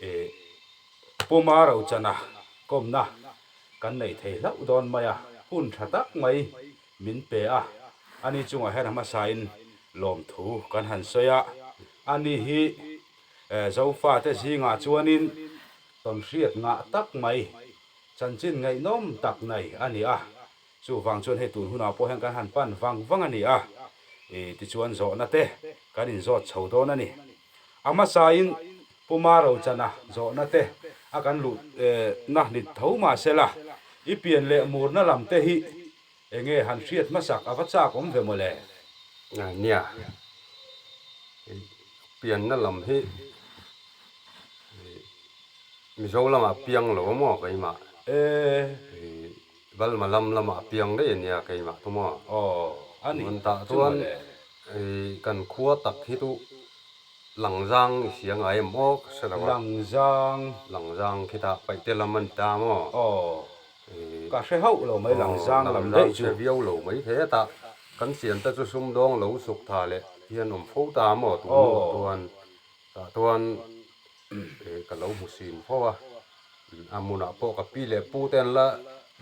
Ih Puma Rochana kawmna kan neih thei hlauh dawn mai a, hun tha tak mai min pe a, ani chungah hian a hmasain lawmthu kan han sawi a, ani hi Zofate zingah chuanin tawnhriat ngah tak mai, chanchin ngaihnawm tak nei a ni a, chuvang chuan hei tun hunah pawh hian kan han pan vang vang a ni a, tichuan zawhna te kan inzawt chho dawn a ni. A hmasain Puma Rochana zawhna te a kan luh na ni tho mahsela, i pian leh murna lam te hi enge han hriat hmasak a va chak awm ve mawle? Nia, pianna lam hi Mizo lamah piang lo a maw keimah? Balma lam lamah piang daih a nia keimah chu maw? Aw, a nih chu mawle. Kan khua tak hi chu Langzang i hria ngai em aw ka hre lo a. Langzang. Langzang khitah paihte lam a ni ta maw? Aw, ka hre hauh lo mai Langzang lam daih chu. Langzang hre viau lo mai thei a tah kan siamte chu sumdawng lo suk tha leh hian awm fo ta maw tun hnuah chuan tah chuan Ka lo hmu sin fo a, a hmunah pawh ka pi leh pu te an la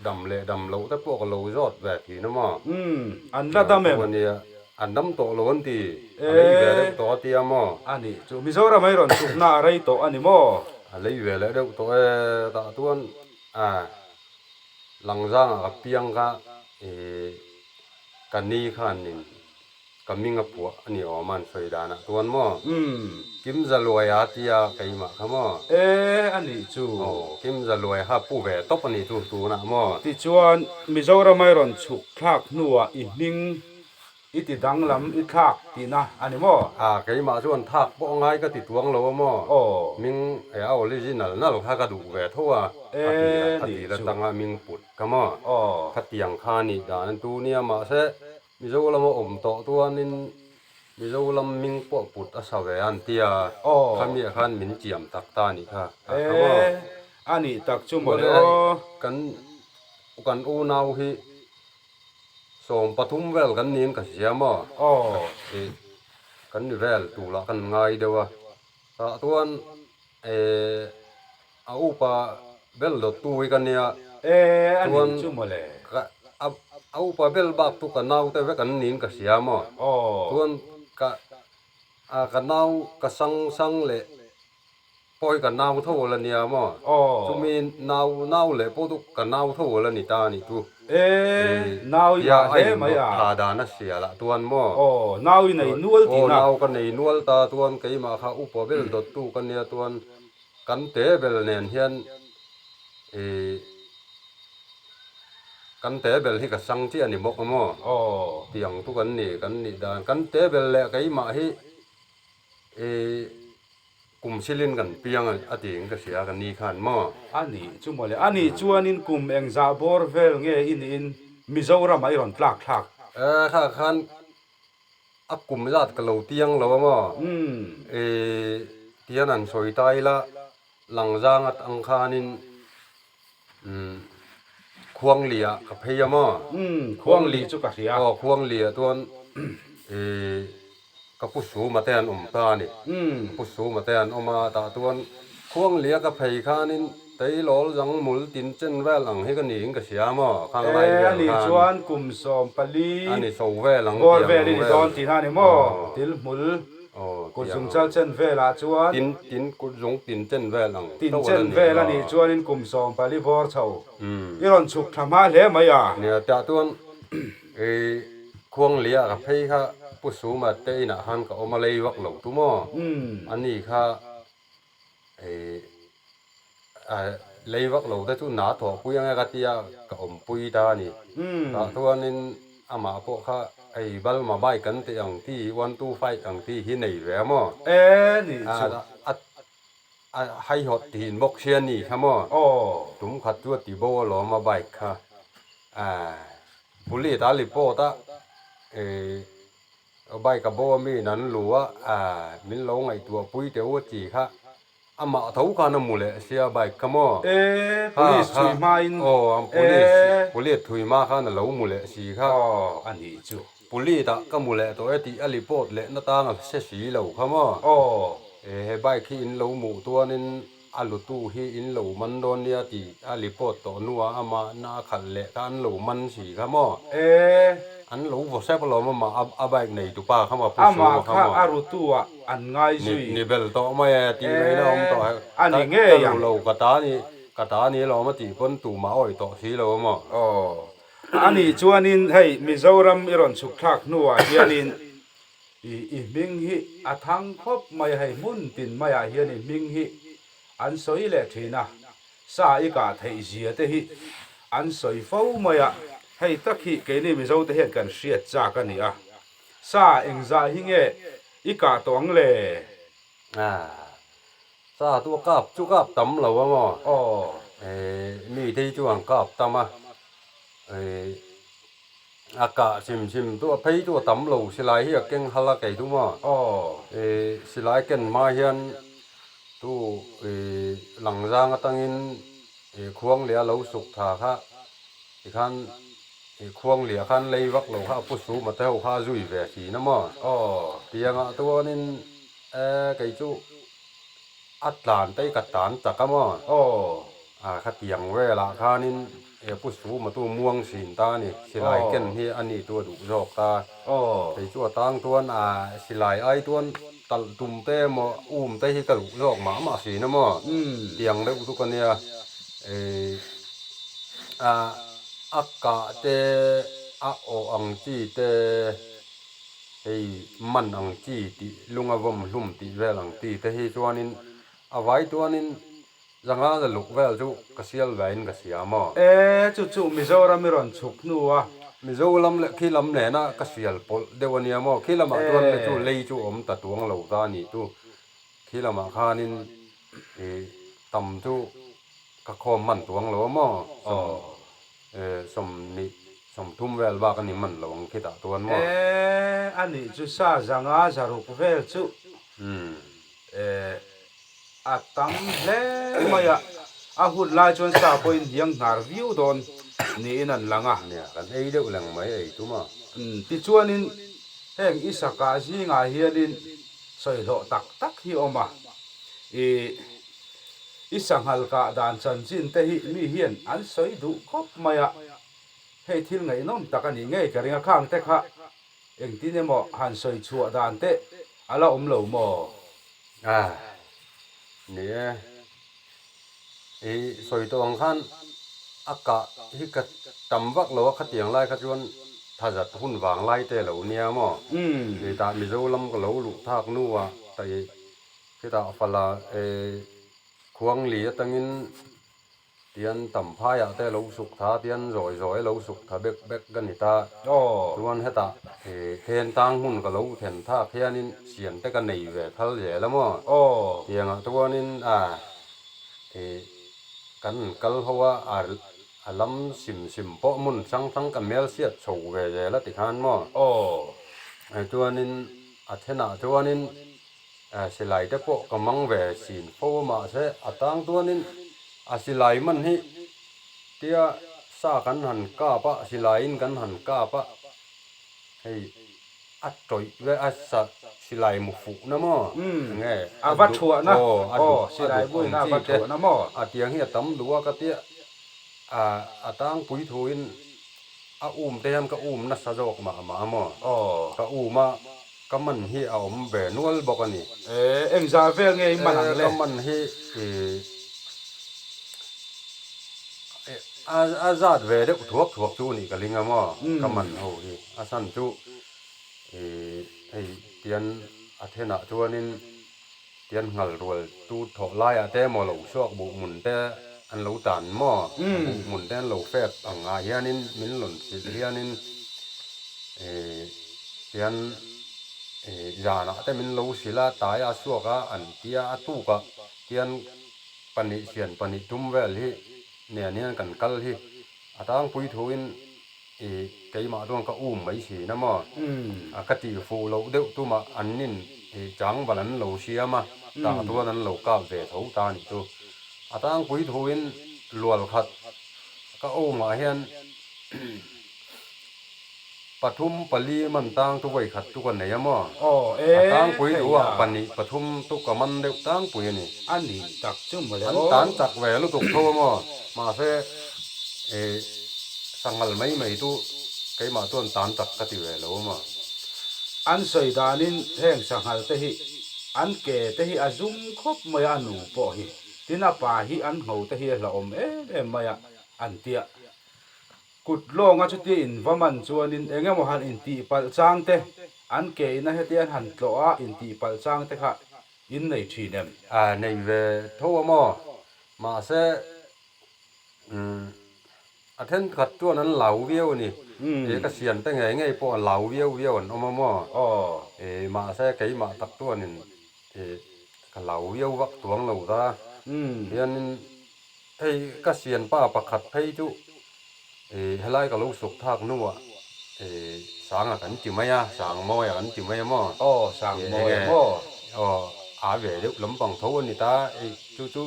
dam leh dam loh te pawh ka lo zawt ve thin a maw? Umm, an la dam em? Ania, an dam tawh lo an ti, a lei ve deuh tawh a tia maw? A nih chu, Mizoram ei rawn chukna a rei tawh a ni maw? A lei ve leh deuh tawh e, tah chuan a Langzangah ka piang kha ih ka ni khanin Ka ming a phuah a ni awm a an sawi danah chuan maw? Kim Zaluaia a tia keimah kha maw? E, a nih chu. Aw, Kim Zaluaia kha pu ve tawp a nih chu tunah maw? Tichuan, Mizoram I rawn chhuk thlak hnuah i hming i ti danglam i thlak tihna a ni maw? A, keimah chuan thak pawh a ngai ka ti tuang lo a maw? Aw. Hming e a original nal kha ka duh ve tho a, a ti a ti la tanga hming put kha maw? Aw. Khatiang kha a nih dan an tu nia mahse, Mizo lama awm tawh chuanin Mizo lam hming pawh put a sa ve a an ti a, khamiah khan min chiam tak ta a nih kha. E, a nih tak chu mawle aw. Kan kan unau hi 13 vel kan niin ka hria maw? Kan ni vel tulah kan ngai deuh a, tah chuan E, a upa bel dawttu hi ka nia. E, a nih chu mawle. Ka, a, a upa bel bak chu ka nau te vek an niin ka hria maw. Aw. Chuan ka, a ka nau ka sang sang leh pawh hi ka nau tho la nia maw. Aw. Chumi nau, nau leh pawh chu ka nau tho la ni ta a nih chu. E, nau i ngah hle mai a. Tia a indawt tha dan a hria lah chuan maw? Aw, nau i nei nual tihna. Aw, nau ka nei nual ta chuan keimah kha upa bel dawttu ka nia chuan kan te bel nen hian ih kan te bel hi ka sang chiah a ni bawk a maw? Aw. Tiang chu kan ni, kan nih dan. Kan te bel leh keimah hi ih. Kum silin kan piang a tiin ka hria ka ni khan maw? A nih chu mawle. A nih chuanin kum engzah bawr vel nge i niin Mizoramah i rawn tlak thlak? E, kha khan a kum zat ka lo tiang lo a maw? E, tian an sawi ta ila Langzang atang khanin Khuangli-ah ka phei a maw? Khuangli chu ka hria. Aw, Khuangli-ah chuan e, Ka pu Suma te an awm ta a ni. Ka pu Suma te an awm a, tah chuan Khuanglia ka phei khanin Teilawl zang mul tin chen vel ang hi ka niin ka hria maw? Khang lai E, vel a nih khan. chuan kum 14 A ni chho vel ang bawr tiang vel ang i ni vel. dawn tihna a ni maw? Aw. Til hmul Aw, kut tiang zung ang. chal chen velah chuan. Tin, tin kut zung tin chen vel ang Tin tho a la chen ni. vel a nih Aw. chuanin kum 14 bawr chho i rawn chhuk tha hma hle mai a. Nia, tah chuan I Khuanglia ka phei kha Pu Suma te inah khan ka awm a lei vak lo tu maw? A ni kha i lei vak lo te chu na thawhpui ange ka tia ka awmpui ta a ni. Tah chuanin amah pawh kha hei Balma bike kan tih ang chi 125 ang chi hi nei ve a maw? E nih chu. A haihawt thin bawk sia ni kha maw? Tum khat chu a ti bo alawm a bike kha. Police a report a, bike a bo a mi in an lu a, min lo ngaihtuah pui teh u a ti kha, amah tho khan a mu leh sia bike kha maw? E, police thui hma in. Aw, police, police thui hma khan a lo mu leh si kha. Aw, a nih chu. Police ah ka mu leh tawh e tih a report leh na tang a hre si lo kha maw? Aw. He bike hi in lo hmuh tuanin a lutu hi in lo man dawn nia tih a report tawh hnuah amah na a khalh leh kha an lo man si kha maw? E. An lo vaw sep alawm amah a bike nei tupa kha maw Pu Amah Suma kha kha maw? a rutu ah an ngai zui. Ni bel tawh mai e tih ngaihna awm tawh hek. E, a ni Ka ngei lu ang. lo ka ta ni ka ta ni alawm a tih pawn tumah a awih tawh si lo a maw? Aw. A nih chuanin hei Mizoram i rawn chhuk thlak hnuah hianin I i hming hi a thang khawp mai a, hei hmun tin maiah hian i hming hi an sawi leh thin a, sa i kah theih zia te hi an sawi fo mai a, hei tak hi keini Mizo te hian kan hriat chak a ni a, sa engzah hi nge i kah tawh ang le? Ah, sa chu a kap chu kap tam lo a maw? Aw. Eh, mi te hi chu an kap tam a, eh. A kah hrim hrim chu a phei chu a tam lo, silai hi a keng hal a kei thung a. Ih silai ken hma hian tu ih langzang atangin ih khuang leh a lo suk tha kha tikhan ih khuang leh khan lei vak lo kha a pu sum a te ho kha a zui ve thin a maw. Tiangah chuanin e kei chu A tlan te hi ka tan chak a maw? A khatiang velah khanin he Pu Suma tu muang sin ta a ni. Silai ken hi a ni chu a duh zawk ta. Kei chu a tang chuan a silai ai chuan talh tum te emaw um te hi ka duh zawk mah mah sin a maw? Tiang deuh chu ka nia. A a kah te a awh ang chi te. Hei man ang chi tih lunga vawm hlum tih vel ang ti te hi chuanin a vai tuanin zanga za luk vel chu ka sial vein ka sia maw? E, chu chu Mizoram i rawn chhuk hnu a. Mizo lam leh khi lam nena ka sial pawlh deuh a nia maw? Khi lamah chuan le chu lei chu awm ta tuang lo ta a nih chu. Khi lamah khanin ih tam chu ka khawm hman tuang lo a maw? Sawmhnih, sawmthum vel bak a ni man lo ang khitah chuan maw? E, a nih chu sa zanga zaruk vel chu e, a tam hle mai a, a hun lai chuan sa pawhin hiang hnar viau dawn niin an lang a. Nia, kan ei deuh leng mai ei tum a. Tichuanin heng i sakah zingah hianin sawihlawh tak tak hi a awm a, i. I sanghal kah dan chanchin te hi mi hian an sawi duh khawp mai a, hei thil ngaihnawm tak a nih ngei ka ring a, khang te kha engtin emaw han sawi chhuah dan te a la awm lo maw? Ah, ni e, i sawi tawh ang khan a kah hi ka tam vak lo a, khatiang lai kha chuan thazat hun vang lai te lo nia maw? Tah Mizo lam ka lo luh thak hnuah taih Khitah fala e khuangli atangin tian tam phaiah te lo suk tha tian zawi zawi lo suk tha bek bek ka ni ta. Chuan hetah e then tang hmun ka lo then thak hianin sian te ka nei ve thal zel a maw? Tiangah chuanin a e kan kal ho a a lam sim sim pawh hmun hrang hrang ka hmel hriat chho ve zel a tikhan maw? Chuanin a thenah chuanin Silai te pawh ka mang ve sin fo a mahse a tang tuanin a silai man hi tia sa kan han kap a silaiin kan han kap a hei a tawih ve a sa silai mu fuh na maw enge a va thuah na aw silai buin a va thuah na maw a tiang hi a tam duh a ka tia a tangpui thuin a um te hian ka um nasa zawk mah mah a maw ka um a. Ka man hi a awm ve nual bawk a ni. E, engzah vel nge i man ang le? Ka man hi a zat ve deuh thuak thuak chu nih ka ling a maw ka man ho hi. A chhan chu hei tian a thenah chuanin tian nghal rual tu thawh laiah te emaw lo suak buh hmun te an lo tan maw buh hmun te an lo fek ang ah hianin min rawn hrilh hianin Tian zanah te min lo hrilh a, tai a suak a, an tia a tuk a, tian pahnih sian pahnih tum vel hi nen hian kan kal hi a tangpui thuin ih keimah chuan ka um mai thin a maw? A ka tih fuh loh deuh tumah an nin ih changval an lo siam a, tah chuan an lo kap ve tho ta a nih chu. A tangpui thuin lual khat ka umah hian. Pathum pali man tang chu vawi khat chu ka nei a maw? A tangpui duh a, pahnih pathum chu ka man deuh tangpui a ni. A ni tak chu mawle aw. An tan chak ve lutuk tho a maw? Mahse ih sanghal mai mai chu keimah chuan tan chak ka ti ve lo a maw? An sawi danin heng sanghal te hi an ke te hi a zum khawp mai a, a nu pawh hi. Tin a pa hi an ngho te hi a hlauhawm em em mai a, an tia. Kut lawnga chutia in va man chuanin eng emaw han intihpalh chang te, an ke ina hetia an han tlawh a intihpalh chang te kha in nei thin em? A nei ve tho a maw? Mahse, umm, a thenkhat chuan an lau viau a ni. E ka siam te ngei ngei pawh a lau viau viau an awm a maw? E mahse keimah tak chuanin e ka lau viau vak tuang lo ta. Hianin Hei ka sianpa pakhat phei chu ih helai ka lo suk thak hnuah ih Sanga kan ti mai a, Sangmawia kan ti mai a maw? Aw Sangmawia maw? Aw a ve deuh lampang tho a ni ta, ih chu chu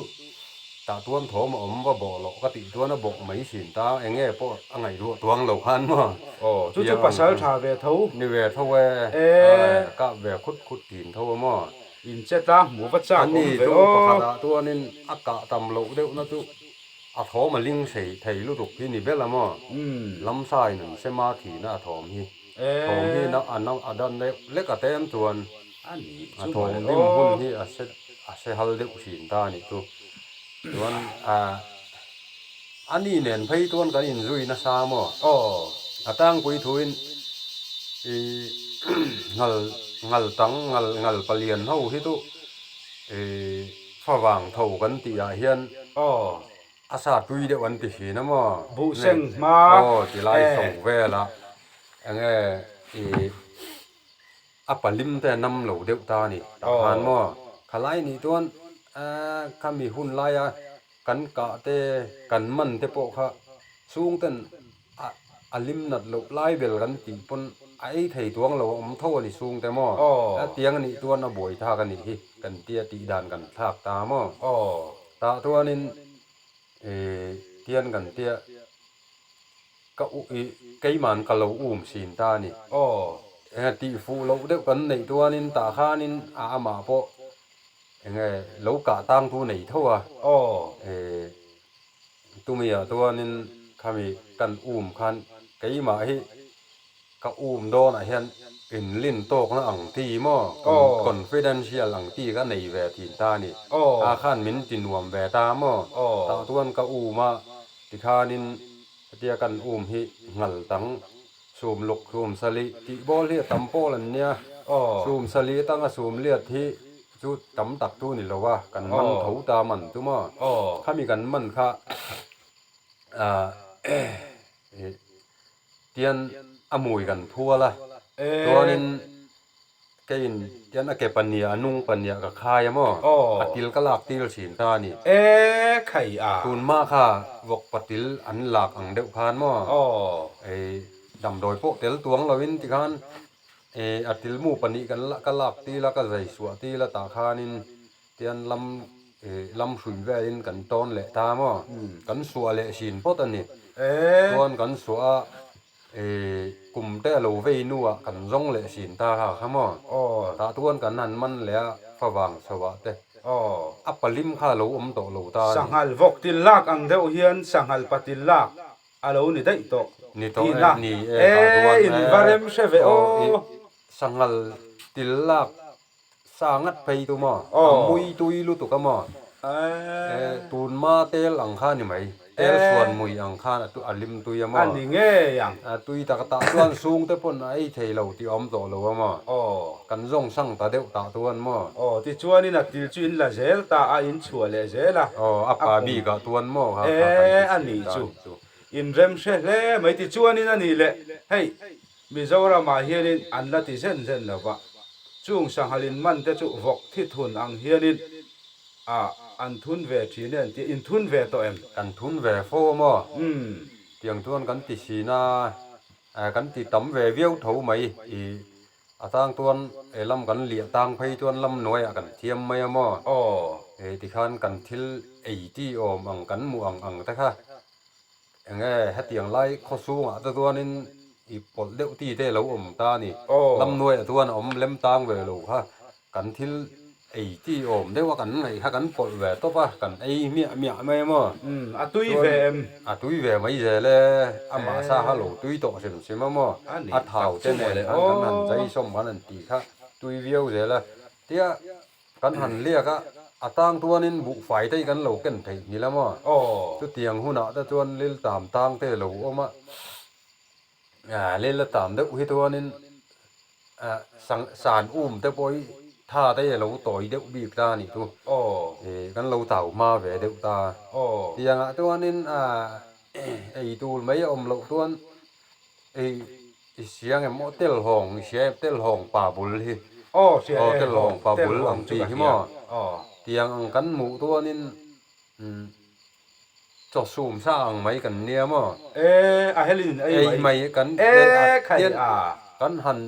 tah tuan thawm a awm va bawh loh ka tih chuan a bawh mai thin ta, eng nge pawh a ngaihruah tuang lo khan maw? Aw chu chu pasal tha ve tho. Ni ve tho e, kap ve khut khut thin tho a maw? In che tlang hmuh va chak awm ve Ani chu aw. pakhatah chuanin a kah tam loh deuhna chu a thawm a ling sei thei lutuk hi ni bel a maw? Lamsaiin an sem a thihna a thawm hi. Thawm hi a na a dan deuh lek a tem chuan a thawm dim hun hi a se a se hal deuh thin ta a nih chu. Chuan ani nen phei chuan kan inzui nasa maw? A tangpui thuin ih ngal ngal tang ngal ngal palian ho hi chu ih favang tho kan tih ah hian a sa tui deuh an ti thin a maw? Buhseng hma Aw ti lai chho velah enge ih A palim te a nam lo deuh ta a ni. Tah khan maw khalai nih chuan khami hun laia kan kah te kan man te pawh kha chhung ten a lim nat loh lai bel kan tih pawn a ei thei tuang lo a awm tho a ni chhung te maw. Tiang a nih chuan a buai thak a nih hi kan tia tih dan kan thlak ta maw. Tah chuanin tian kan tia. Ka u i keiman ka lo um sin ta a ni. Enge tih fuh loh deuh kan neih chuanin tah khanin a amah pawh enge lo kah tang tu nei tho a. Tumiah chuanin khami kan um khan keimah hi Ka um dawnah hian inlin tawkna ang ti maw? Confidential ang ti ka nei ve thin ta a ni. A khan min ti nuam ve ta maw? Tah chuan ka um a, tikhanin hetia kan um hi ngal tang sum luk sum salih tih bawl hi a tam pawl an nia. Sum salih atanga sum liat hi chu tam tak chu ni lo a, kan man tho ta man chu maw? Khami kan man kha Tian a mui kan phual a, chuanin keiin tian a ke pahnih a nung pahnih ka khai a maw, a til ka lak tir thin ta a ni. Tunma kha vawk patil an lak ang deuh khan maw, ei damdawi pawh tel tuang loin tikhan a tilmu pahnih ka lak til a, ka zai suah til a tah khanin Tian lam lam hrui velin kan tawn leh ta maw? Kan suah leh hrin phawt a ni. Chuan kan suah a kum te a lo vei hnuah kan zawng leh hrin ta kha kha maw? Tah chuan kan han man leh a favang chho ah te a palim kha a lo awm tawh lo ta a ni. Sanghal vawk til lak ang deuh hian sanghal patil lak a lo ni daih tawh tihna e in va rem hre ve aw. Sanghal til lak Sa ngat phei tu maw? A mui tui lutuk a maw? Tunma tel ang kha ni mai. Tel suan mui ang khan a lim tui a maw? A ni ngei ang. A tui tak tah chuan sung te pawn a ei thei lo tih a awm tawh lo a maw? Kan zawng sang ta deuh tah chuan maw? Aw, tichuanin a til chu in la zel ta a, in chhuah leh zel a. Aw, a pa bik ah tuan maw kha kha kan ti A nih chu. In rem hre hle mai tichuanin a nih leh hei Mizoramah hianin an la ti zen zen lo va, chung sanghal in man te chu vawk thi thun ang hianin a an thun ve thin e an ti, in thun ve tawh em? Kan thun ve fo a maw? Tiang chuan kan ti sin a, kan ti tam ve viau tho mai i a tang chuan he lam kan liah tang phei chuan lam hnuaiah kan thiam mai a maw? Tikhan kan thil ei ti awm ang kan hmuh ang ang te kha eng nge hetiang lai khawchhungah te chuanin. I pawlh deuh ti te lo awm ta a ni. Lamnuaiah chuan a awm lem tang ve lo kha kan thil ei chi awm deuh a kan ngaih kha kan pawlh ve tawp a, kan ei miah miah mai a maw? A tui ve em? A tui ve mai zel e, amah sa kha lo tui tawh hrim hrim a maw? A thau te nen khan kan han zai sawm kan han tih kha tui viau zel a. Tia Kan han liak a, a tang tuanin buhfai te hi kan lo ken theih nghilh a maw? Chutiang hunah te chuan lil tam tang te lo awm a, lil a tam deuh hi chuanin san um te pawh hi tha te hi a lo tawi deuh bik ta a nih chu. Kan lo tau hma ve deuh ta. Tiangah chuanin ei tur mai a awm loh chuan Ei, i hria nge maw Telhawng, i hria em Telhawng pa bul hi. Aw hria e, Aw Telhawng pa bul ang chi hi maw. Tiang ang kan hmuh tuanin umm chaw sum sa ang mai kan nia maw. E, a helin in ei mai. Ei mai kan e khai a. Kan han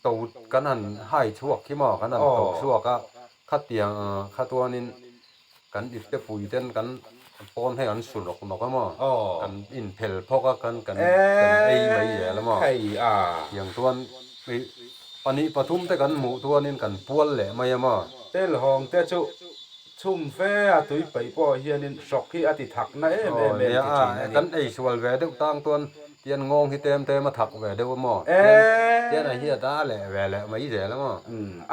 to kan han hai chhuak hi maw, kan han to chhuak a, khatiang kha tuanin Kan ipte pui ten kan pawn hei an su nawk nawk a maw? Kan inphel phawk a, kan kan ei mai zel a maw? Tiang chuan pahnih pathum te kan hmuh chuanin kan pual leh mai a maw? Telhawng te chu chhum fe a tui peih pawh hianin hrawk hi a ti thak na em em em ti thin a ni. Kan ei sual ve deuh tang chuan tian ngawng hi tem tem a thak ve deuh a maw? Tian a hiat a leh ve leh mai zel a maw?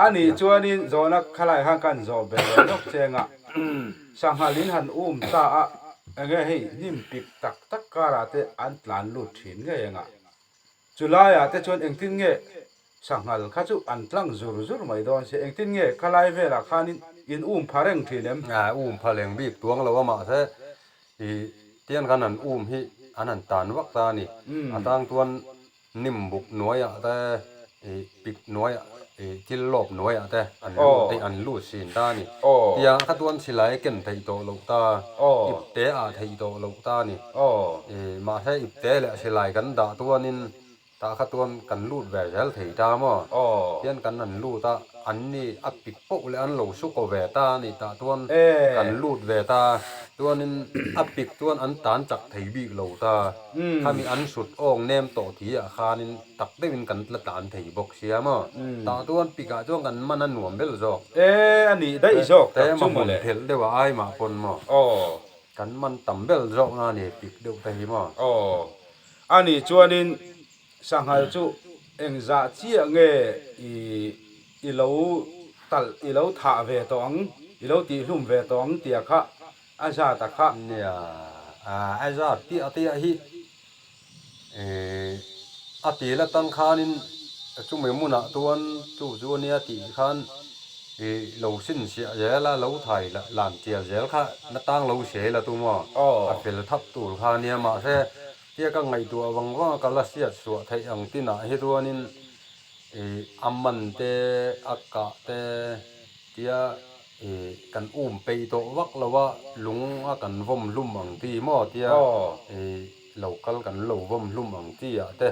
A nih chuanin zawhna khalai khan kan zawh ber leh lawk cheng a, sanghal in han um ta a, enge hei hnim pik tak tak karah te an tlan lut thin ngei anga, chulaiah te chuan engtin nge sanghal kha chu an tlang zur zur mai dawn se, engtin nge khalai velah khanin in um pha reng thin em? A um pha leng bik tuang lo a mahse i tian khan an um hi an han tan vak ta a ni, a tang chuan Hnim buk hnuaiah te, ih pik hnuaiah, ih thil lawp hnuaiah te an lut te an lut sin ta a ni. Tiang kha chuan silai ken theih tawh loh ta, ip te ah theih tawh loh ta a ni. Ih mahse ip te leh silai kan dah chuanin tah kha chuan kan lut ve zel thei ta maw? Tian kan han lut a, an ni a pik poh leh an lo su ko ve ta a ni tah chuan kan lut ve ta chuanin a pik chuan an tan chak thei bik lo ta. Khami an sut awng nem tawh thi ah khanin tak deuhin kan la tlan thei bawk sia maw? Tah chuan pik ah chuan kan man a nuam vel zawk. E a nih daih zawk tak chu mawle. Hmun phelh deuh a ai mah pawn maw? Aw. Kan man tam vel zawk na ni pik deuh te hi maw? Aw. A nih chuanin sanghal chu engzah chiah nge i i lo talh i lo thah ve tawh ang, i lo tihhlum ve tawh ang tia kha A zat a kha. Nia, a zat tiah tiah hi a til atang khanin chumi hmunah chuan chu chu a nia tih khan lo sinsiah zel a, lo thai lan tial zel kha na tang lo hriai la tu maw? A fel thap tur kha a nia mahse tia ka ngaihtuah vang vang a ka la hriat suah theih ang tinah hi chuanin a man te a kah te tia Ih, kan um peih tawh vak lo a, lung a kan vawm hlum ang ti maw tia ih lo kal kan lo vawm hlum ang ti ah te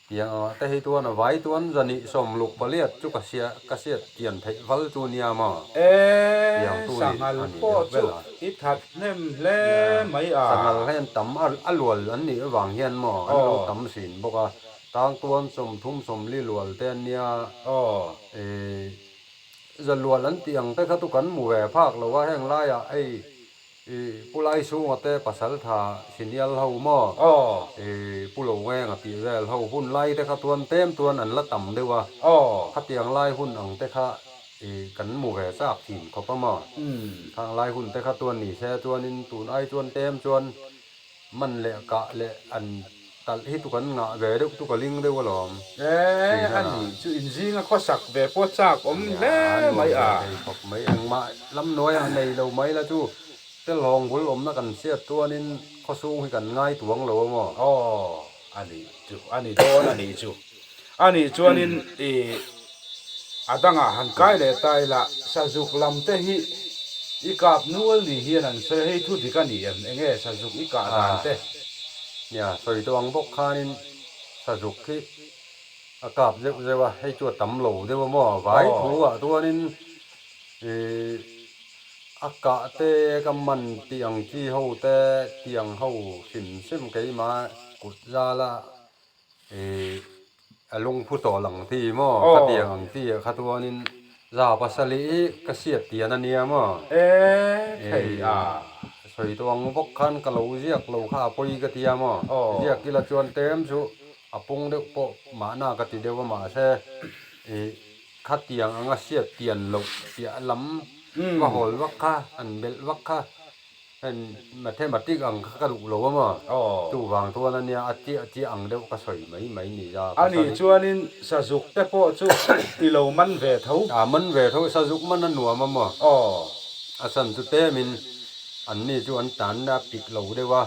tiang ang ah te hi chuan a vai chuan zahnih sawm luk paliat chu ka hria ka hriat kian theih val chu nia maw tiang E, tu nih sanghal a nih pawh deuh chu vel a. i that hnem hle mai a. Sanghal hian tam a lual an nih avang hian maw an lo tam hrin bawk a, tang tuan sawmthum sawmli lual te an nia ih Zalual an tih ang te kha chu kan hmu ve phak lo a, heng laiah hei ih Pu Laichhunga te Pasaltha Sinial ho maw ih Pu Longenga tih vel ho hun lai te kha chuan tlem chuan an la tam deuh a, khatiang lai hun ang te kha ih kan hmu ve chak thin khawp a maw, khang lai hun te kha chuan ni se chuanin tun ai chuan tlem chuan Man leh kah leh an talh hi chu kan ngah ve deuh chu ka ling deuh alawm. E, a nih chu inzinga khawsak ve pawh chak awm hle mai a. Thei khawp mai engmah lam hnuaiah nei lo mai la chu Telhawng bul awmna kan hriat chuanin khawsung hi kan ngai tuang lo a maw? Aw, a nih chu, a ni dawn a nih chu. A nih chuanin i a dangah han kai leh ta ila, sazuk lam te hi i kap nual ni hian an sawi a, hei thu dik a ni em? Enge sazuk i kah dan te? Nia, sawi tawh ang bawk khanin sazuk hi a kap zeuh zeuh a, hei chu a tam lo deuh a maw? Vai thu ah chuanin i a kah te ka man tih ang chi ho te tiang ho hrim hrim keimah kut zala. Ih a lungphu tawh lang ti maw ka tiang ang ti ah kha chuanin za pasali hi ka siat tian a nia maw thei a sawi tawh ang bawk khan ka lo ziak lo kha a pawi ka tia maw ziak ila chuan tlem chu a pung deuh pawh mahna ka ti deuh a mahse ih khatiang anga siat tian loh piah lam va hawl vak kha an belh vak kha. Heng mathematic ang kha ka duh lo a maw? Chuvang chuan a nia a chiah chiah ang deuh ka sawi mai mai ni a. A nih chuanin sazuk te pawh chu i lo man ve tho. A man ve tho, sazuk man a nuam a maw? A chhan chu tlemin an ni chu an tlan a pik lo deuh a.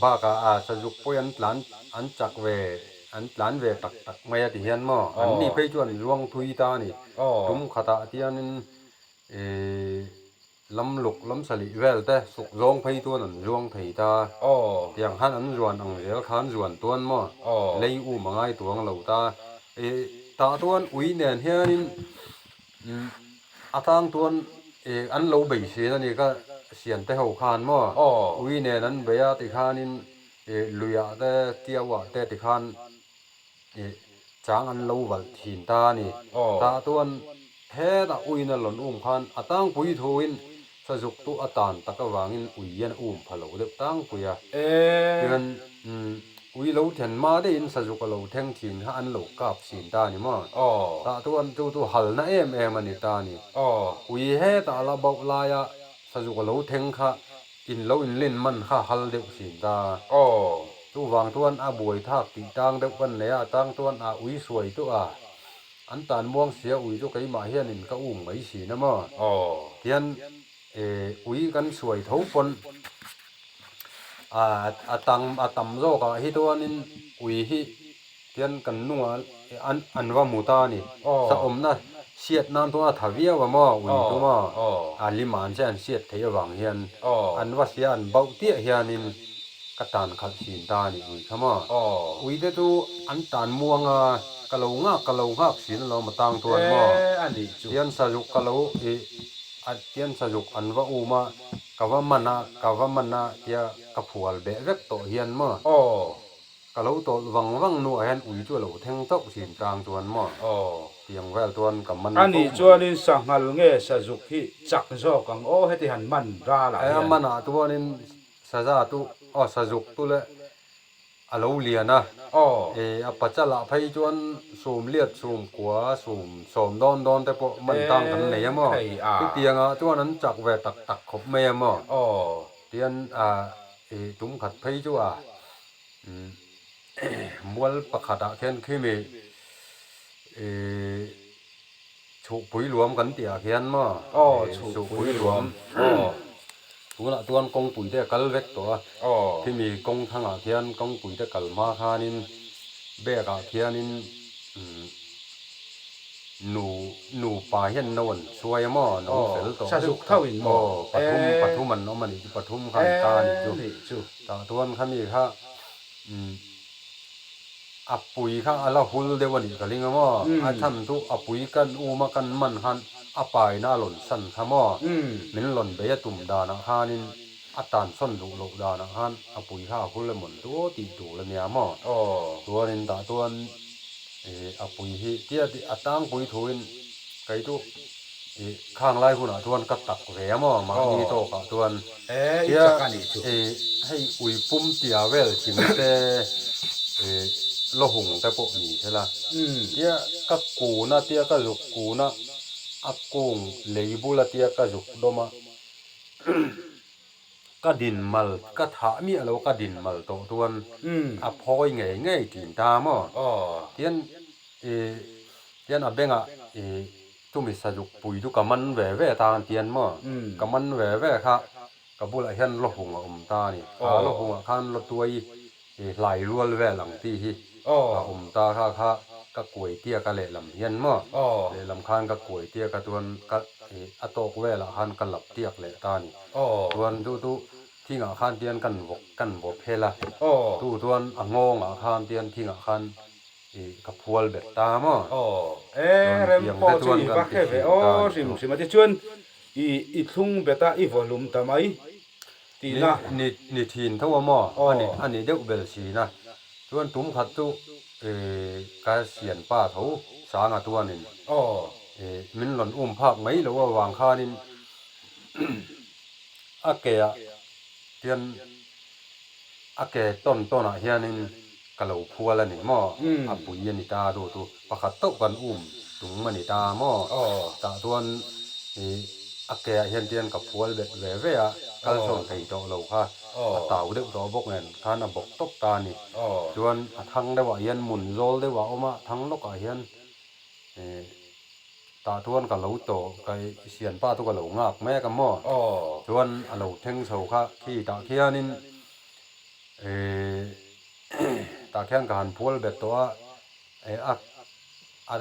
Bakah a sazuk pawh hi an tlan an chak ve an tlan ve tak tak mai a ti hian maw? An ni phei chu an zuang thui ta a ni. Tum khatah tianin ih. Lam luk, lam salih vel te suk zawng phei tuan an zuang thei ta. Tiang khan an zuan ang zel khan zuan tuan maw? Lei um a ngai tuang lo ta. Ih tah tuan ui nen hianin a tang tuan ih an lo bei sin a ni ka sian te ho khan maw? Ui nen an bei a tikhanin ih luiah te tiauah te tikhan Ih, chang an lo valh thin ta a ni. Tah chuan hetah uiin a lawn um khan a tangpui thuin sazuk chu a tan tak avangin ui hian a um pha lo deuh tangpui a. Tichuan ui lo then hma deuhin sazuk a lo thleng thin kha an lo kap thin ta a ni maw? Tah chuan chu chu halna em em a ni ta a ni. Ui hetah la bauh laia sazuk a lo thleng kha In lo inlin man kha hal deuh thin ta. Chuvang chuan a buai thak tih tang deuh kan nei a, a tang chuan a ui suai chu a, an tan muang sia ui chu keimah hianin ka um mai thin a maw? Tihian ui kan suai tho pawn a tang a tam zawkah hi chuanin ui hi Tian kan nungah an an va hmu ta a ni. Sa awmna hriat nan chuan a tha viau a maw ui chu maw a lim an che an hriat theih avang hian an va hria an bauh tiah hianin ka tan khalh thin ta a ni ui kha maw. Ui te chu an tan muang a, ka lo nghak ka lo nghak thin alawm a tang chuan maw. Tian sazuk ka lo ih tian sazuk an va um a, ka va man a ka va man a tia ka phual beh vek tawh hian maw. Ka lo tawlh vang vang hnuah hian ui chu a lo thleng chauh thin tang chuan maw? Tiang vel chuan ka man A nih chuanin sanghal nge sazuk hi chak zawk ang aw heti han man ral ah hian. A man ah chuanin saza chu aw sazuk chu le a lo lian a, a pachal ah phei chuan sum liat sum kua sum sawm dawn dawn te pawh man tang kan nei a maw? Chutiang ah chuan an chak ve tak tak khawp mai a maw? Tian tum khat phei chu a. Mual pakhatah khian khimi ih chhuhpui luam kan tih ah khian maw chhuhpui luam tunah chuan kawngpui te a kal vek tawh a khimi kawng thangah khian kawngpui te kal hma khanin bag ah khianin Nu nupa hian no an hruai a maw? No fel tawh deuh kha. Aw, pathum pathum an awm a nih chu, pathum kha an ta a nih chu. Tah chuan kha mi kha umm a pui kha a la hul deuh a nih ka ling a maw? A chhan chu a pui kan um a kan man khan a paina a lawn san kha maw? Min lawn bei a tum danah khanin a tan sawn duh loh danah khan a pui kha a hul emawn chu aw tih tur a nia maw? Chuanin tah chuan. Ih a pui hi tia tih a tlangpui thuin kei chu ih khang lai hunah chuan ka tak ve a maw mahni tawkah chuan tia ih hei ui pum tia vel thing te ih lawhung te pawh ni thela tia ka kun a tia ka zuk kun a a kung lei bula tia ka zuk dawm a. Ka din mal, ka thah miah lo ka din mal tawh chuan a phawi ngei ngei thin ta maw? Tian ih tian a bengah ih chumi sazuk pui chu ka man ve ve ta tian maw? Ka man ve ve kha ka bulah hian lawhung a awm ta a ni. Kha lawhungah khan lawtuai ih hlai rual vel ang tih hi a awm ta kha kha ka kuai tiak a lehlam hian maw? Lehlam khan ka kuai tiak a chuan ka ih a tawk velah khan ka lap tiak leh ta a ni. Chuan chu chu thingah khan tian kan vawk kan vaw phel a, chu chuan a nghawngah khan tian thingah khan ih ka phual bet ta maw? Chuan tiang te chuan kan ti thin ta a ni chu. Tichuan ih i thlung bet a i vaw hlum ta mai tihna. Ni ni thin tho a maw? A ni a ni deuh bel thin a. Chuan tum khat chu Ka sianpa tho Sanga tuanin min rawn um phak mai loh avang khanin a ke ah hian a ke tawn tawn ah hianin ka lo phual a ni maw? A pui a ni ta du chu pakhat tauh kan um tum a ni ta maw? Tah chuan a ke ah hian tian ka phual bet ve ve a, kal sawn thei tawh lo kha a tau deuh tawh bawk nen khan a bawk tawp ta a ni. Chuan a thang deuh ah hian mun zawl deuh a awm a, thang lawk ah hian tah chuan ka lo tawh ka sianpa chu ka lo nghak mek a maw? Chuan a lo thleng chho kha khi tah khianin Tah khian ka han phual bet tawh a, a a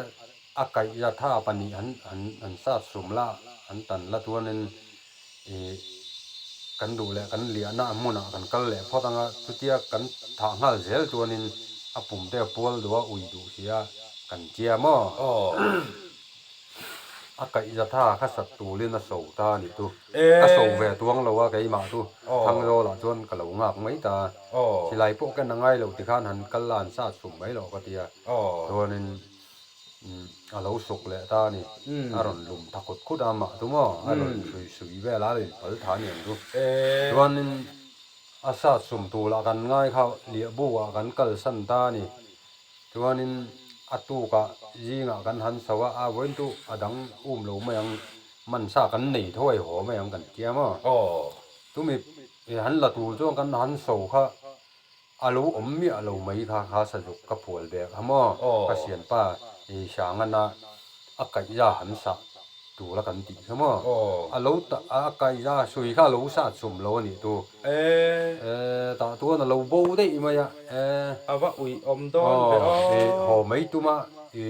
a kaih za tha pahnih an an an sat sum la, an tan la chuanin ih kan duh leh kan liahna hmunah kan kal leh phawt ang a, chutia kan thah nghal zel chuanin a pum te a pual duh a, ui duh si a kan chia maw? A kaih za tha kha sat tulin a so ta a nih chu. Ka so ve tuang lo a keimah chu Thangzawlah chuan ka lo nghak mai ta a. Silai pawh ken a ngai lo tikhan han kal la an sat sum mai loh ka ti a. Chuanin a lo suk leh ta a ni. A rawn lum tha khut khut a amah chu maw a rawn sui sui vel a, a rawn inpal tha aniang chu. Chuanin a sat sum tulah kan ngai kha liahbu ah kan kalsan ta a ni. Chuanin a tukah zingah kan han chho a, a vawiin chu a dang um lo mai ang, mansa kan nei tho a i haw mai ang kan ti a maw? Chumi han la tur chuan kan han chho kha a lo awm miah lo mai kha, kha sazuk ka phual ve kha maw? Ka sianpa i Sangana a kaihza han sah tura kan tih kha maw? A lo ta a kaihza sui kha a lo sat chum lo a nih tu. E tah chuan a lo bo daih mai a. E. A va uih awm dawn ve aw. I haw mai tuma i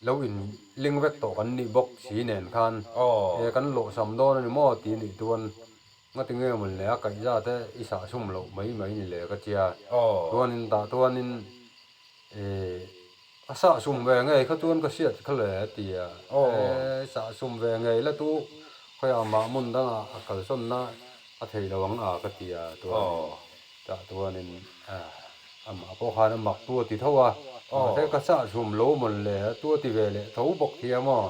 lo in ling vek tawh kan nih bawk si nen khan e kan lawhsam dawn a ni maw tih nih chuan ngati nge mawn le a kaihza te i sah sum loh mai mai ni le ka tia. Chuanin tah chuanin e. A sah sum ve ngei kha chuan ka hriat kha le a ti a, e sah sum ve ngei la tu khawiah mah hmun dangah a kalsawnna a thei lo ang a ka ti a chuanin tah chuanin amah pawh khan a mak tu a ti tho a, mahse ka sah sum lo mawn le a tu a ti ve leh tho bawk hi a maw,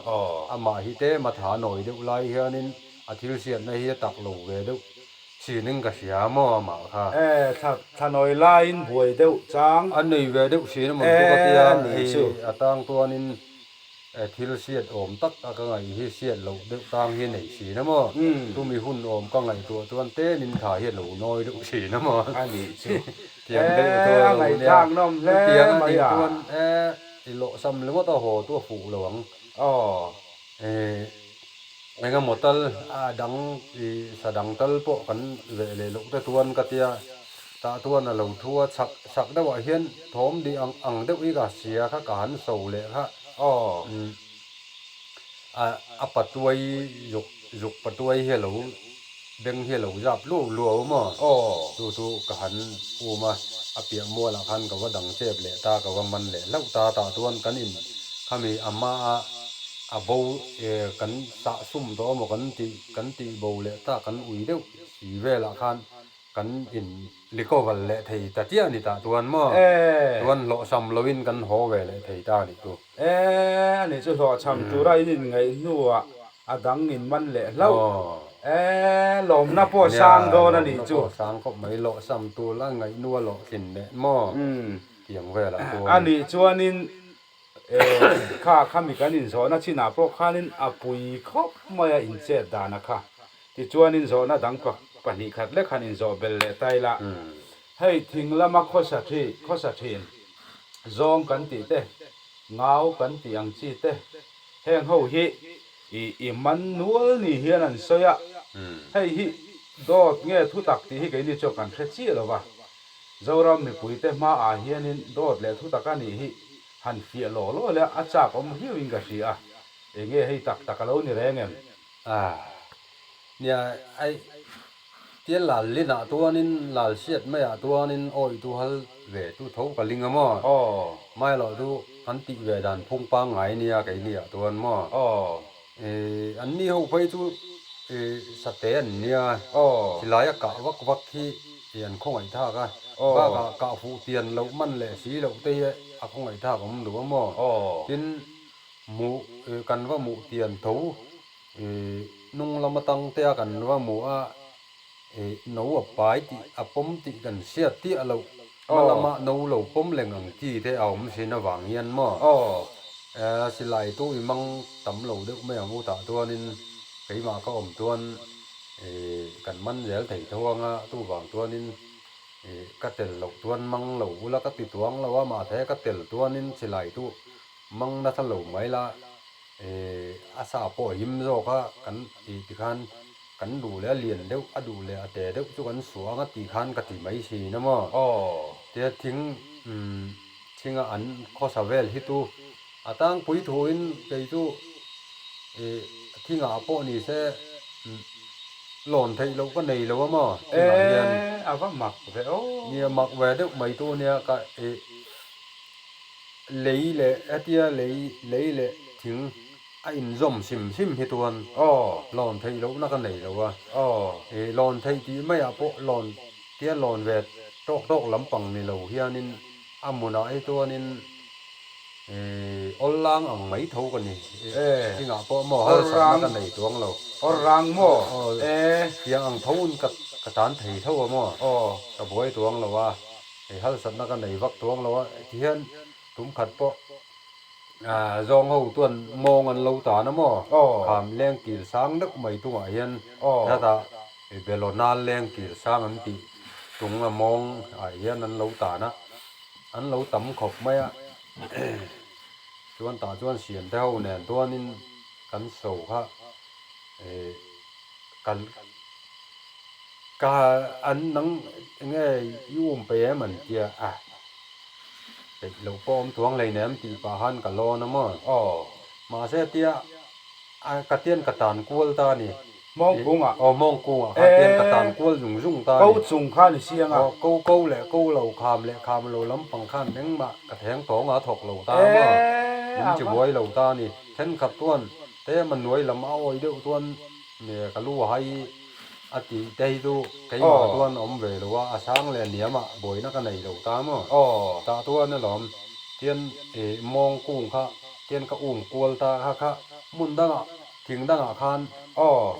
amah hi tlem a tha nawi deuh lai hianin a thil hriatna hi a tak lo ve deuh. Sining ka hria maw amah kha? E, thla thlanawi laiin buai deuh chang. A nei ve deuh sin a mawn bawk a tia, hei a tang tuanin thil hriat awm tak a ka ngaih hi hriat loh deuh tang hi a nei sin a maw? Chumi hun awm ka ngaihtuah chuan tlemin tha hi a lo nawi deuh sin a maw? A nih chu. Tiang deuh chu a lo nia. Chutiang a nih chuan e, i lawhsam ringawt a haw chu a fuh lo ang. Aw. Eng emaw tal a dang i sa dang tal pawh kan veh leh loh te chuan ka tia tah chuan a lo thu a chhak chhak deuh ah hian thawm dih ang ang deuh hi ka hria kha ka han so leh kha a a patuai zuk zuk patuai hi a lo beng hi a lo zap luau luau maw chu chu ka han um a a piah mual ah khan ka va dang chep leh ta ka va man leh hlauh ta tah chuan kan in khami a hma a a bo kan sah sum tawh emaw kan tih kan tih bo leh ta kan ui deuh si velah khan kan in recover leh thei ta chiah a ni tah chuan maw chuan hlawhchham loin kan haw ve leh thei ta a nih chu. E a nih chu hlawhchham tura in inngaih hnuah a dang in man leh hlauh. E lawmna pawh sang dawn a nih chu. Lawmna pawh sang khawp mai hlawhchham tur la ngaihnu a hlawhtlin leh maw tiang velah chuan. A nih chuanin E kha khami kan inzawhna chinah pawh khanin a pui khawp mai a inchet dana kha. Tichuan inzawhna dang pahnih khat lek han inzawh bel leh ta ila. Hei thing lama khawsa thi khawsa thin zawng kan tih te, ngau kan tih ang chi te, heng ho hi i i man nual ni hian an sawi a. Hei hi dawt nge thutak tih hi keini chuan kan hre chiah lo va. Zoram mipuite hmaah hianin dawt leh thutak a nih hi han fiah law law leh a chak awm viauin ka hria a, enge hei tak tak a lo ni reng em? Ah, nia, ai, tial lal linah tuanin, lal hriat maiah tuanin awi tu hal ve tu tho ka ling a maw? Aw. Mai loh chu an tih ve dan phung pangngai nia keini ah tuan maw? Aw. An ni ho phei chu sate an nia, silai a kah vak vak hi an khawngaih thak a, bakah kah fuh tian loh man leh si loh te hi. a khawngaihthlak awm duh a maw? Tin, hmuh kan va hmuh tian tho hnung lam atang te a kan va hmuh a, no a pai tih a pawm tih kan hriat tiah loh hma lama no lo pawm leng ang chi te a awm thin avang hian maw? Silai tu i mang tam lo deuh mai ang u tah chuanin keimah ka awm chuan kan man zel thei tho anga chuvang chuanin ka tel loh chuan mang lo ula ka ti tuang lo a mahse ka tel chuanin silai chu mang nasa lo mai la a sa pawh a him zawk a kan tih tikhan kan duh leh a lian deuh a duh leh a te deuh chu kan suah anga tih khan ka ti mai thin a maw tia thing thinga an khawsa vel hi chu a tangpui thuin kei chu thingah pawh ni se lawn theih loh ka nei lo a maw thingah hian a va mak ve aw nia mak ve deuh mai tu nia ka lei leh hetia lei lei leh thing a inzawm hrim hrim hi chuan lawn theih lohna ka nei lo a lawn theih tih maiah pawh lawn tia lawn ve tawk tawk lampang ni lo hianin a hmunah hi chuanin Awl lang ang mai tho ka ni. Thingah pawh maw harsatna ka nei tuang lo. Awl rang maw? Tiang ang tho in ka tan thei tho a maw? Ka buai tuang lo a, hei harsatna ka nei vak tuang lo a. Tihian tum khat pawh zawng ho chuan mawng an lo tan a maw? Kham leng kil sang deuh mai tungah hian hetah Belonal leng kil sang an tih tung a mawng ah hian an lo tan a. An lo tam khawp mai a, chuan tah chuan siam te ho nen chuanin kan so kha ih kal ka an nang enge i um peih em an tia a peih loh pawh awm chuang hleinem tih pah khan ka lawn a maw mahse tia a ka tian ka tan kual ta a ni. Hmawng kungah. Aw hmawng kungah kha tian ka tan kual zung zung ta a ni. Ko chung kha ni siang a. Aw ko ko leh ko lo kham leh kham lo lampang khan engmah ka theng tawng a thawk lo ta a maw. Min chi buai lo ta a ni. Thenkhat chuan tlem a nuai lam a awi deuh chuan ka lu hai a tih te hi chu keimah chuan a awm ve lo a, a sang leh a niamah buaina ka nei lo ta a maw. Tah chuan alawm tian mawng kung kha tian ka um kual ta kha kha hmun dangah Thing dangah khan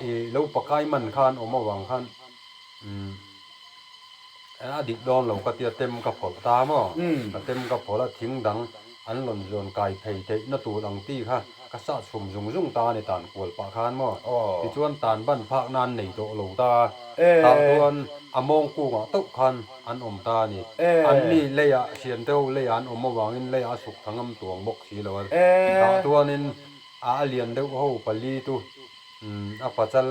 i lo pakai man khan awm avang khan umm a dik dawn lo ka tia tem ka phawlh ta maw? Ka tem ka phawlh a thing dang an lawn zawn kai phei theih na tur ang ti kha ka sah chhum zung zung ta a ni tan kual pah khan maw? Tichuan tan ban phak nan nei tawh lo ta a, tah chuan a mawng kungah tauh khan an awm ta a ni. An ni leiah hriamte ho leiah an awm avangin leiah a suk tha ngam tuang bawk si lo a, tah chuanin A lian deuh ho pali chu a pachal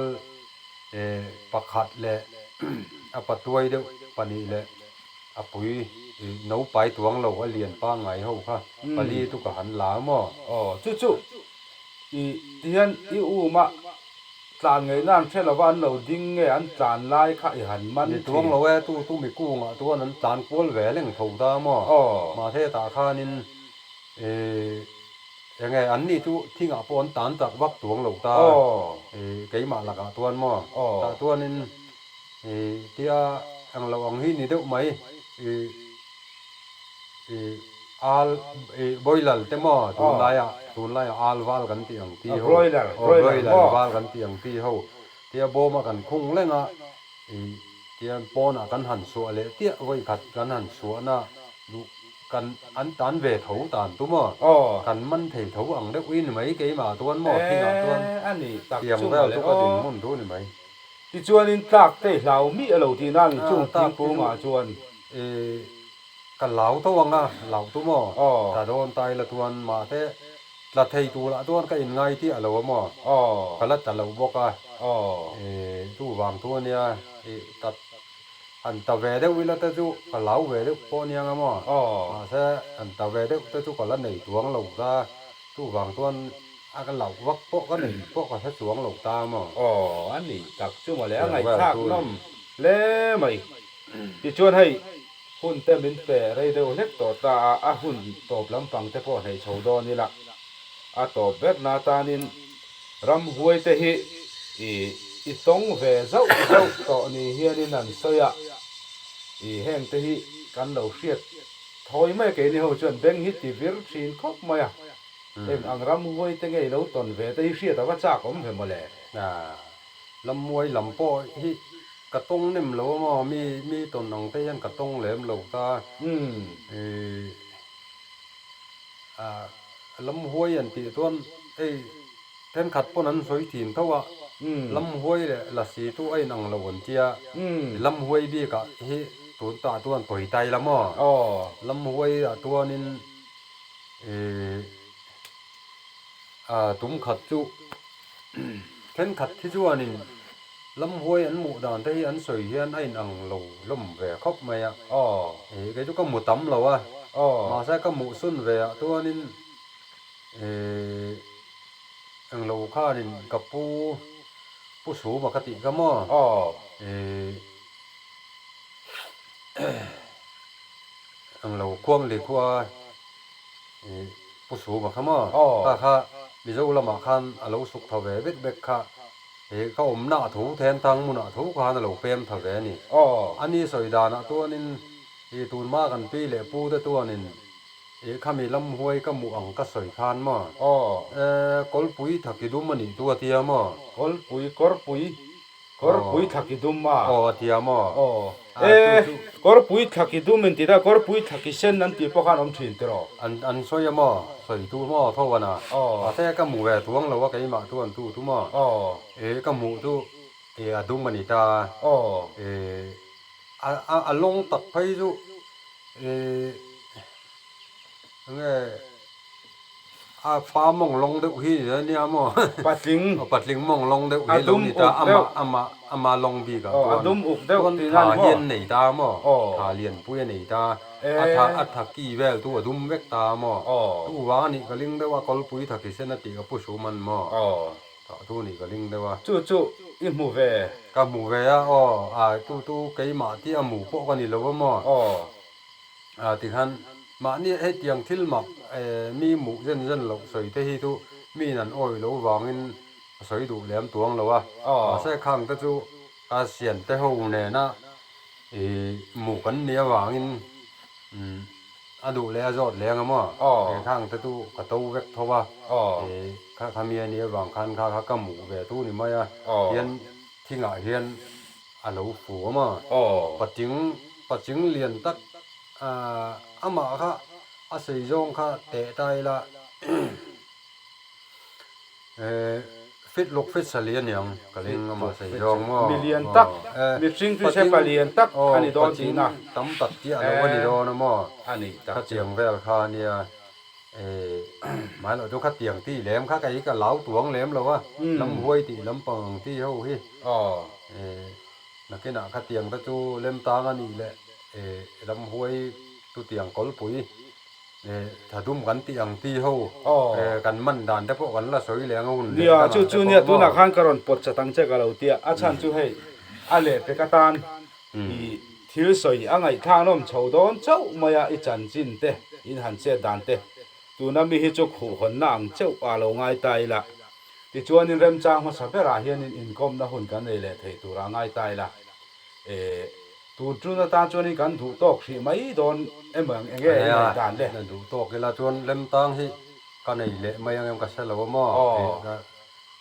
pakhat leh a patuai deuh pahnih leh a pui no pai tuang lo a lian pangngai ho kha pali chu ka han la maw? Aw chu chu i tihian i um a tlan ngaihna an hre lova an lo ding nge an tlan lai kha i han man thin. Ni tuang lo e tu tu mi kungah chuan an tlan kual ve leng tho ta maw? Mahse tah khanin Enge an ni chu thingah pawh an tan tak vak tuang lo ta keimah lakah chuan maw tah chuanin tia eng lo ang hi ni deuh mai al boiler te maw tunlaiah tunlaiah al val kan tih ang ti ho broiler val kan tih ang ti ho tia bawma kan khung leng a tian pawnah kan han suah leh tiah vawikhat kan han suahna duh Kan an tan ve tho tan tu maw? Kan man thei tho ang deuh i ni mai keimah chuan maw thingah chuan tiang vel chu ka dinhmun thu ni mai. Tichuanin tlak te i hlau mi a lo tih na ni chung thingkungah chuan. I ka lau tho ang a, lau tu maw? Tla dawn ta ila chuan mahse tla thei turah chuan ka inngai chiah lo a maw? Ka la tla lo bawk a, i chuvang thu ania i ta Han ta ve deuh ila te chu ka lau ve deuh pawh aniang a maw? Mahse han ta ve deuh te chu ka la nei chuang lo ta, chuvang chuan a ka lauh vak pawh ka nei pawh ka hre chuang lo ta a maw? Aw, a ni tak chu mawle, a ngaihthlak nawm hle mai. Tichuan hei hun te min pe rei deuh hlek tawh ta a, a hun tawp lampang te pawh hneih chho dawn ila a tawp ber na tanin Ramhuai te hi i i tawng ve zauh zauh tawh ni hianin an sawi a, i heng te hi kan lo hriat Thawi mai a keini ho chuan beng hi ti vir thin khawp mai a, eng ang ramhuai te ngei lo tawn ve te hi hriat a va chak awm ve mawle. Lammuai lam pawh hi ka tawng nem lo a maw, mi mi tawn ang te hian ka tawng lem lo ta. Lamhuai an tih chuan hei thenkhat pawn an sawi thin tho a, Lamhuai leh Lasi chu a inang lo an tia, Lamhuai bikah hi tun tah chuan pawi tai la maw? Lamhuai ah chuanin tum khat chu thenkhat hi chuanin Lamhuai an hmuh dan te hi an sawi hian a inang lo hlawm ve khawp mai a. Ih kei chu ka hmu tam lo a, mahse ka hmuh sun ve ah chuanin ih englo khanin ka pu pu Suma ka tih kha maw? Ih englo Khuangli khua ih pu Suma kha maw? Kha kha Mizo lamah khan a lo suk tha ve vek vek kha. He ka awmna a tho then tang hmunah tho khan a lo pem tha ve a ni. A ni sawi danah chuanin i tunhma kan pi leh pu te chuanin i khami lamhuai ka hmuh ang ka sawi khan maw? E, kawlpui thaki dum a nih chu a tia maw? Kawlpui, kawrpui, kawrpui thaki dum a? Aw a tia maw? E, kawrpui thlaki dum in ti ta, kawrpui thlaki sen an tih pawh khan awm thin tiraw? An an sawi a maw? Sawi tu maw tho a na? Mahse ka hmu ve tuang lo a keimah chuan tu tu maw? E, ka hmuh chu e a dum a ni ta. E, a a a lawng tak phei chu e enge A pa mawng lawng deuh hi a nia maw? Patling. Aw patling mawng lawng deuh hi lo ni ta. Amah amah amah lawng bik ah chuan. A dum uk deuh tihna a ni maw? Tha hi an nei ta maw? Tha lianpui a nei ta. A tha a tha ki vel chu a dum vek ta maw? Chu vang a nih ka ling deuh a, kawlpui tha ki sen a tih ka pu hrum an maw? Tha chu nih ka ling deuh a. Chu chu i hmu ve? Ka hmu ve a, aw. A chu chu keimah tih a hmu pawh ka ni lo a maw? A tikhan mahni hetiang thil mak mi hmuh zen zen loh sawi te hi chu miin an awih loh vangin a sawi duh lem tuang lo a. Mahse khang te chu a sian te ho nena hmuh kan nih avangin a duh leh a zawt leng a maw? Khang te chu ka to vek tho a, kha kha mi a nih avang khan kha kha ka hmuh ve thu ni mai a, hian thingah hian a lo fu a maw? Patling Paching lian tak amah kha a sei zawng kha teh ta ila fit luk fit sa li aniang ka ling amah sei zawng maw Mi lian tak mihring chu se pa lian tak a ni dawn tihna tam tak chiah lo a ni dawn a maw a ni tak kha chiang vel kha ania mahlo chu khatiang tih lem kha kei ka lau tuang lem lo a lamhuai tih lampang ang tih ho hi Nakinah khatiang te chu lemtang a nih leh ramhuai chutiang kawlpui tha dum kan tih ang ti ho kan man dan te pawh kan la sawi leh ang a hun leh Nia, chu chu nia tunah khan ka rawn pawt chat ang che ka lo tia, a chhan chu hei a lehpek atan i thil sawi a ngaihthlak nawm chho dawn chauh mai a, i chanchin te, in han chet dan te tuna mi hi chu khuhhawnna ang chauh a lo ngai ta ila. Tichuanin remchang hmasa berah hianin inkawmna hun kan nei leh theih turah ngai ta ila. E, tun tun atan chuanin kan duh tawk hrih mai dawn emaw eng enge i ngaih dan le? Nia, duh tawk ila chuan lemtang hi ka nei leh mai ang em ka hre lo a maw? Tih ka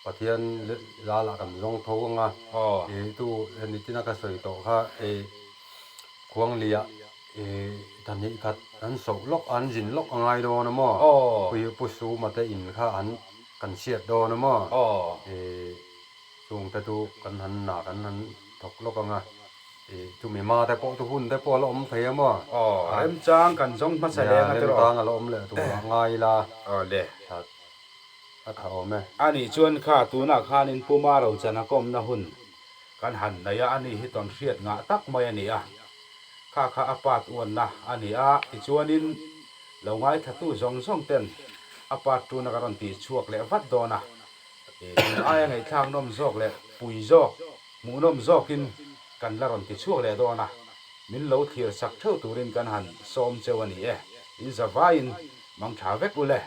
Pathian lalah kan zawng tho ang a. E, tu hemi tina ka sawi tawh kha e Khuangliah e thahnih khat an soh lawk an zin lawk a ngai dawn a maw? Pu Suma te in kha an Kan hriat dawn a maw? I chungte chu kan han na kan han thawk lawk ang a, i chumi hma te pawh chu hun te pawh a la awm thei a maw? Aw, remchang kan zawng hmasa leng a tiraw? Remchang a la awm leh tur a ngai ila. Aw le. A tha awm e. A nih chuan kha tunah khanin Puma Rochana kawmna hun kan han nei a, ani hi tawn hriat ngah tak mai a ni a. Kha kha a part uanna a ni a, tichuanin Lo ngaithlatu zawng zawng ten a part tuna ka rawn tih chhuak leh vat dawn a, tun aia ngaihthlak nawm zawk leh pui zawk, hmuhnawm zawkin kan la rawn ti chhuak leh dawn a, min lo thlir sak theuh turin kan han sawm cheu a ni e, in zavaiin mang tha vek u le.